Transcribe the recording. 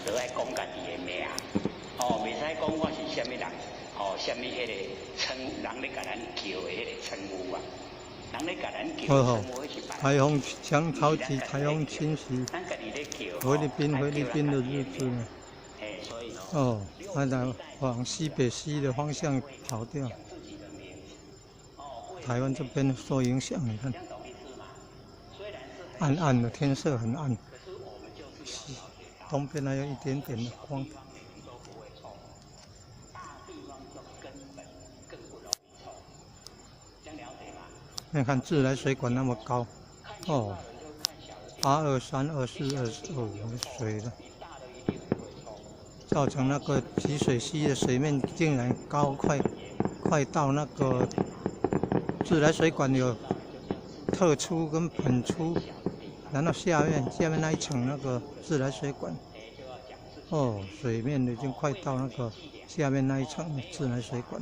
就愛講家己的名，哦，袂使講我是啥物人，哦，啥物彼個稱，人咧共咱叫的彼個稱呼啊，人咧共咱叫哦稱呼彼是別颱風強超級颱風侵襲咱家己咧叫，菲律賓，菲律賓的日子呢？嘿，所以哦，它在往西北西的方向跑掉。台灣這邊受影響，你看，暗暗的天色很暗，西東邊還有一點點的光。大地方就根本更不容易錯，這樣了解嗎？你看自來水管那麼高，哦，8、2、3、2、4、2、5水了，造成那個集水區的水面竟然高快快到那個自來水管有特出跟噴出，然後下面那一層那個自來水管，哦，水面已經快到那個下面那一層自來水管。